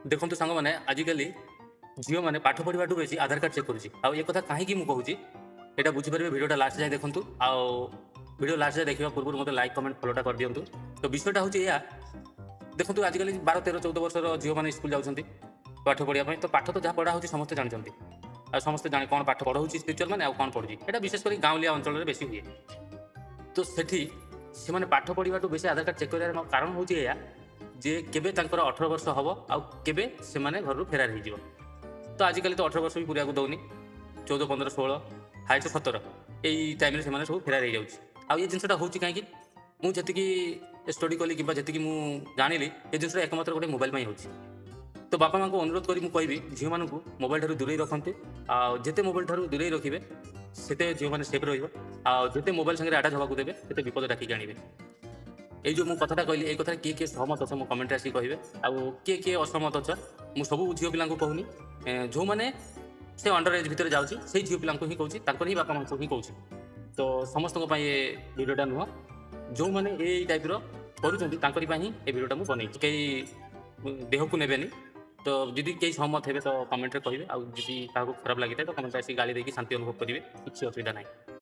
ଦେଖନ୍ତୁ ସାଙ୍ଗମାନେ, ଆଜିକାଲି ଝିଅମାନେ ପାଠ ପଢ଼ିବାଠୁ ବେଶୀ ଆଧାର କାର୍ଡ଼ ଚେକ୍ କରୁଛି। ଆଉ ଏ କଥା କାହିଁକି ମୁଁ କହୁଛି, ଏଇଟା ବୁଝିପାରିବେ। ଭିଡ଼ିଓଟା ଲାଷ୍ଟ ଯାଏ ଦେଖନ୍ତୁ। ଆଉ ଭିଡ଼ିଓ ଲାଷ୍ଟ ଯାଏ ଦେଖିବା ପୂର୍ବରୁ ମୋତେ ଲାଇକ୍, କମେଣ୍ଟ, ଫଲୋଟା କରିଦିଅନ୍ତୁ। ତ ବିଷୟଟା ହେଉଛି ଏଇଆ, ଦେଖନ୍ତୁ, ଆଜିକାଲି 12, 13, 14 ବର୍ଷର ଝିଅମାନେ ସ୍କୁଲ ଯାଉଛନ୍ତି ପାଠ ପଢ଼ିବା ପାଇଁ। ତ ପାଠ ତ ଯାହା ପଢ଼ା ହେଉଛି ସମସ୍ତେ ଜାଣିଛନ୍ତି। ଆଉ ସମସ୍ତେ ଜାଣେ କ'ଣ ପାଠ ପଢ଼ଉଛି ଟିଚର ମାନେ ଆଉ କ'ଣ ପଢ଼ୁଛି। ଏଇଟା ବିଶେଷ କରି ଗାଉଁଲିଆ ଅଞ୍ଚଳରେ ବେଶୀ ହୁଏ। ତ ସେଠି ସେମାନେ ପାଠ ପଢ଼ିବାଠୁ ବେଶୀ ଆଧାର କାର୍ଡ଼ ଚେକ୍ କରିବାର କାରଣ ହେଉଛି ଏଇଆ ଯେ କେବେ ତାଙ୍କର 18 ବର୍ଷ ହେବ ଆଉ କେବେ ସେମାନେ ଘରରୁ ଫେରାର ହେଇଯିବ। ତ ଆଜିକାଲି ତ 18 ବର୍ଷ ବି ପୁରିବାକୁ ଦେଉନି। 14, 15, 16, ହାଇଷ୍ଟ 17, ଏଇ ଟାଇମ୍ରେ ସେମାନେ ସବୁ ଫେରାର ହେଇଯାଉଛି। ଆଉ ଏ ଜିନିଷଟା ହେଉଛି କାହିଁକି? ମୁଁ ଯେତିକି ଷ୍ଟଡି କଲି କିମ୍ବା ଯେତିକି ମୁଁ ଜାଣିଲି, ଏ ଜିନିଷଟା ଏକମାତ୍ର ଗୋଟେ ମୋବାଇଲ ପାଇଁ ହେଉଛି। ତ ବାପା ମାଆଙ୍କୁ ଅନୁରୋଧ କରି ମୁଁ କହିବି, ଝିଅମାନଙ୍କୁ ମୋବାଇଲ ଠାରୁ ଦୂରେଇ ରଖନ୍ତୁ। ଆଉ ଯେତେ ମୋବାଇଲ ଠାରୁ ଦୂରେଇ ରଖିବେ, ସେତେ ଝିଅମାନେ ସେଫ୍ ରହିବ। ଆଉ ଯେତେ ମୋବାଇଲ ସାଙ୍ଗରେ ଆଟାଚ୍ ହେବାକୁ ଦେବେ, ସେତେ ବିପଦ ଡାକିକି ଆଣିବେ। ଏଇ ଯେଉଁ ମୁଁ କଥାଟା କହିଲି, ଏଇ କଥାରେ କିଏ କିଏ ସହମତ ଅଛ, ମୋ କମେଣ୍ଟରେ ଆସିକି କହିବେ। ଆଉ କିଏ କିଏ ଅସହମତ ଅଛ? ମୁଁ ସବୁ ଝିଅ ପିଲାଙ୍କୁ କହୁନି, ଯେଉଁମାନେ ସେ ଅଣ୍ଡର ଏଜ୍ ଭିତରେ ଯାଉଛି, ସେଇ ଝିଅ ପିଲାଙ୍କୁ ହିଁ କହୁଛି, ତାଙ୍କର ହିଁ ବାପା ମାଆଙ୍କୁ ହିଁ କହୁଛି। ତ ସମସ୍ତଙ୍କ ପାଇଁ ଏ ଭିଡ଼ିଓଟା ନୁହଁ। ଯେଉଁମାନେ ଏଇ ଟାଇପ୍ର କରୁଛନ୍ତି, ତାଙ୍କରି ପାଇଁ ହିଁ ଏ ଭିଡ଼ିଓଟା ମୁଁ ବନେଇଛି। କେହି ଦେହକୁ ନେବେନି। ତ ଯଦି କେହି ସହମତ ହେବେ ତ କମେଣ୍ଟରେ କହିବେ। ଆଉ ଯଦି କାହାକୁ ଖରାପ ଲାଗିଥାଏ ତ କମେଣ୍ଟରେ ଆସିକି ଗାଳି ଦେଇକି ଶାନ୍ତି ଅନୁଭବ କରିବେ, କିଛି ଅସୁବିଧା ନାହିଁ।